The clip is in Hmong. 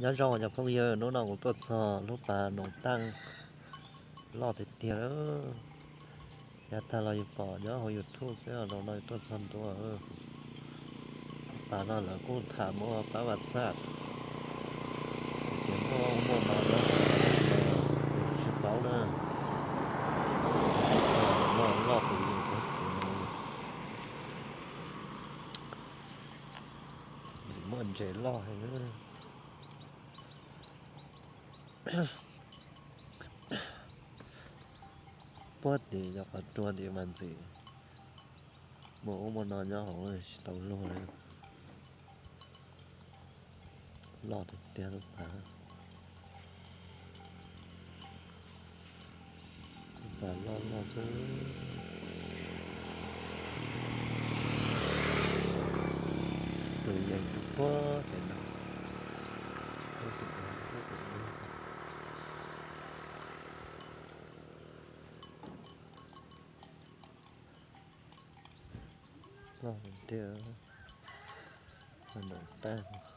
Nyob zoo cov phooj ywg, hnub no kuv tuaj txog lub pas Noom Taaj, loj tiag tiag lawm. Yav tag los yus pom nyob hauv YouTube xwb, zaum no yus tuaj txog ntua. Lub pas no lawv kuj tham muaj pab vaj txaj, tias muaj muaj no nyob hauv, tsis paub na. Loj loj tus yus, ntxim muaj ntses loj heev. Puag tim cov qhov rua tim mas ntxim muaj ub muaj no nyob hauv tsis tau luag li. Loj tiag tiag lub pas. Lub pas loj loj xwb. Tus yees tus puag pem no. Loj tiag. Noom Taaj.